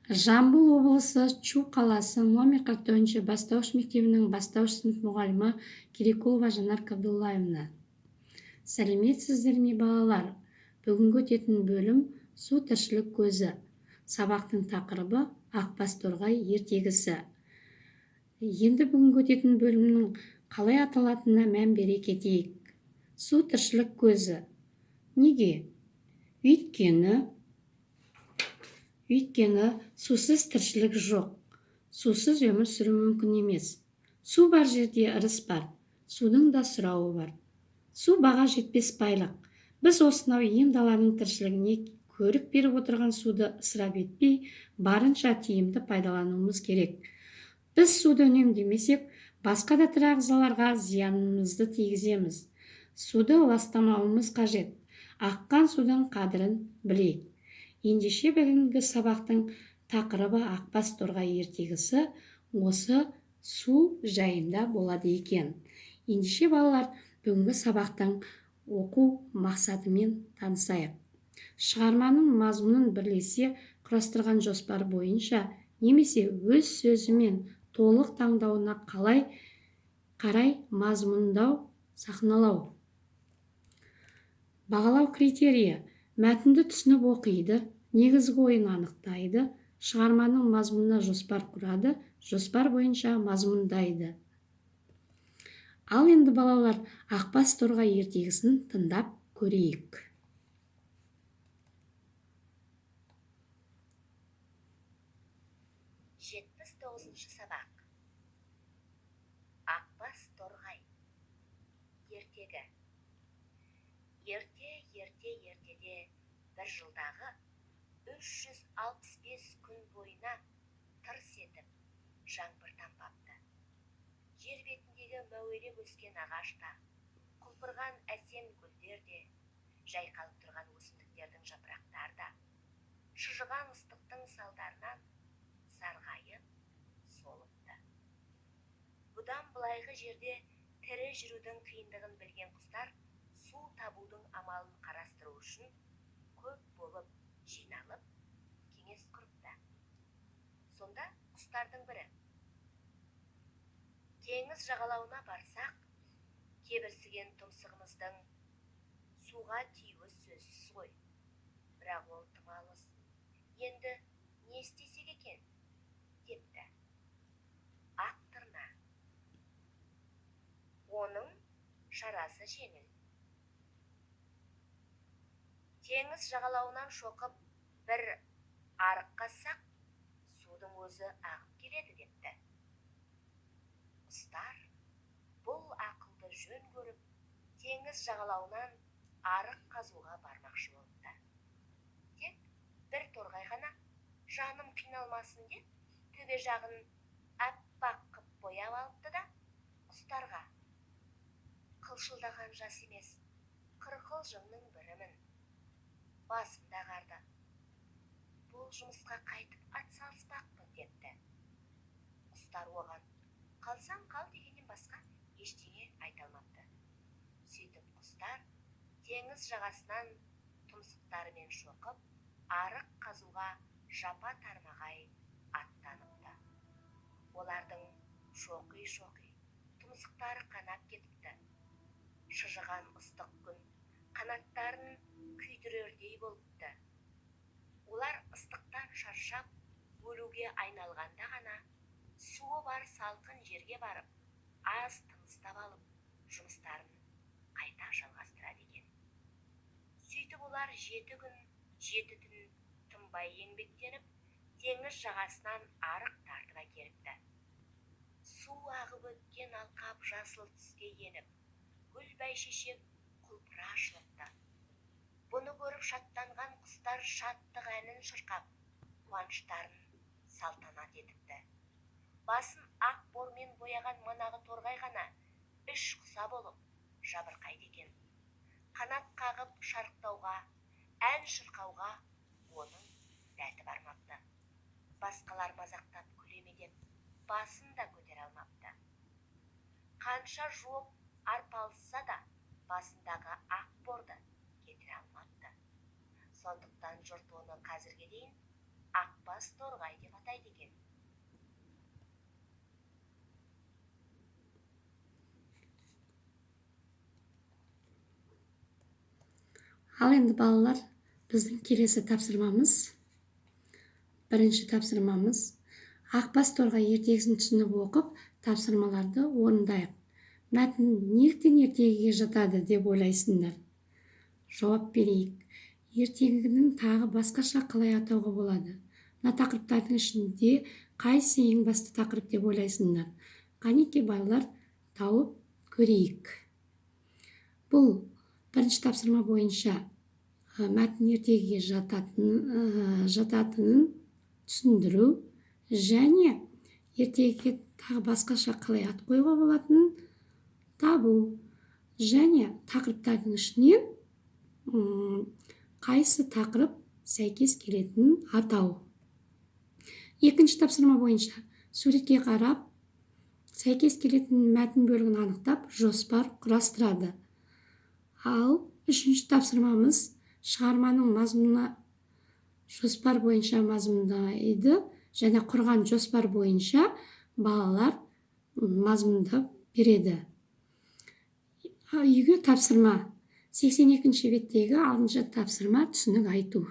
Жамбыл облысы, Шу қаласы, номер 44 бастауыш мектебінің бастауыш сынып мұғалімі Керекулова Жанар Қабдуллаевна. Сәлеметсіздер ме, балалар? Бүгінгі өтетін бөлім «Су – тіршілік көзі». Сабақтың тақырыбы – «Ақбас торғай» ертегісі. Енді бүгінгі өтетін бөлімнің қалай аталатынына мән бере кетейік. Су – тіршілік көзі. Неге? Өйткені сусыз тіршілік жоқ, сусыз өмір сүру мүмкін емес. Су бар жерде ырыс бар, судың да сұрауы бар. Су – баға жетпес байлық. Біз осынау ен даланың тіршілігіне көрік беріп отырған суды ысырап етпей, барынша тиімді пайдалануымыз керек. Біз суды үнемдемесек, басқа да тірі ағзаларға зиянымызды тигіземіз. Суды ластамауымыз қажет. Аққан судың қадірін білейік. Ендеше, бүгінгі сабақтың тақырыбы «Ақбас торғай» ертегісі осы су жайында болады екен. Ендеше, балалар, бүгінгі сабақтың оқу мақсатымен танысайық. Шығарманың мазмұнын бірлесе құрастырған жоспар бойынша немесе өз сөзімен толық таңдауына қалай қарай мазмұндау, сахналау. Бағалау критерийі: мәтінді түсініп оқиды, негізгі ойын анықтайды, шығарманың мазмұнына жоспар құрады, жоспар бойынша мазмұндайды. Ал енді, балалар, «Ақбас торғай» ертегісін тыңдап көрейік. 79-сабақ. «Ақбас торғай» ертегі. Ерте, ерте, ертеде бір жылдағы 365 күн бойына тырс етіп жаңбыр тамбапты. Жер бетіндегі мәуелеп өскен ағаш та, құлпырған әсем гүлдер де, жайқалып тұрған өсімдіктердің жапырақтары да шыжыған ыстықтың салдарынан сарғайып солыпты. Бұдан былайғы жерде тірі жүрудің қиындығын білген құстар су табудың амалын қарастыру үшін көп болып жиналып, кеңес құрыпты. Сонда құстардың бірі: «Теңіз жағалауына барсақ, кебірсіген тұмсығымыздың суға тиюі сөзсіз ғой. Бірақ ол тым алыс. Енді не істесек екен?» – депті. Ақ тырна: «Оның шарасы жеңіл. Теңіз жағалауынан шоқып бір арық қазсақ, судың өзі ағып келеді», – депті. Құстар бұл ақылды жөн көріп, теңіз жағалауынан арық қазуға бармақшы болыпты. Тек бір торғай ғана жаным қиналмасын деп, төбе жағын аппақ қып бояп алыпты да, құстарға: «Қылшылдаған жас емес, қырқылжыңның бірімін. Басым да ағарды. Бұл жұмысқа қайтып атсалыспақпын», – депті. Құстар оған «қалсаң қал» дегеннен басқа ештеңе айта алмапты. Сөйтіп, құстар теңіз жағасынан тұмсықтарымен шоқып арық қазуға жапа тармағай аттаныпты. Олардың шоқи шоқи тұмсықтары қанап кетіпті. Шыжыған ыстық күн қанаттарын күйдірердей болыпты. Олар ыстықтан шаршап өлуге айналғанда ғана суы бар салқын жерге барып, аз тыныстап алып, жұмыстарын қайта жалғастырады екен. Сөйтіп, олар 7 күн, 7 түн тынбай еңбектеніп, теңіз жағасынан арық тартып әкеліпті. Су ағып өткен алқап жасыл түске еніп, гүл бәйшешек құлпыра ашылыпты. Бұны көріп шаттанған құстар шаттық әнін шырқап, қуаныштарын салтанат етіпті. Басын ақ бормен бояған манағы торғай ғана іш құса болып жабырқайды екен. Қанат қағып шарықтауға, ән шырқауға оның дәті бармапты. Басқалар мазақтап күле ме деп, басын да көтере алмапты. Қанша жуып арпалысса да, басындағы ақ борды кетіре алмапты. Сондықтан жұрт оны қазірге дейін Ақбас торғай деп Ал енді, балалар, біздің келесі тапсырмамыз, бірінші тапсырмамыз: «Ақбас торғай» ертегісін түсініп оқып, тапсырмаларды орындайық. Мәтін неліктен ертегіге жатады деп ойлайсыңдар? Жауап берейік. Ертегінің тағы басқаша қалай атауға болады? Мына тақырыптардың ішінде қайсы ең басты тақырып деп ойлайсыңдар? Қанеки, балалар, тауып көрейік. Бұл бірінші тапсырма бойынша мәтін ертегіге жататынын түсіндіру және ертегіге тағы басқаша қалай ат қоюға болатынын табу және тақырыптардың ішінен қайсы тақырып сәйкес келетінін атау. Екінші тапсырма бойынша суретке қарап, сәйкес келетін мәтін бөлігін анықтап, жоспар құрастырады. Ал үшінші тапсырмамыз: шығарманың мазмұнына жоспар бойынша мазмұндайды және құрған жоспар бойынша балалар мазмұндап береді. Үйге тапсырма: 82 беттегі алтыншы тапсырма, түсінік айту.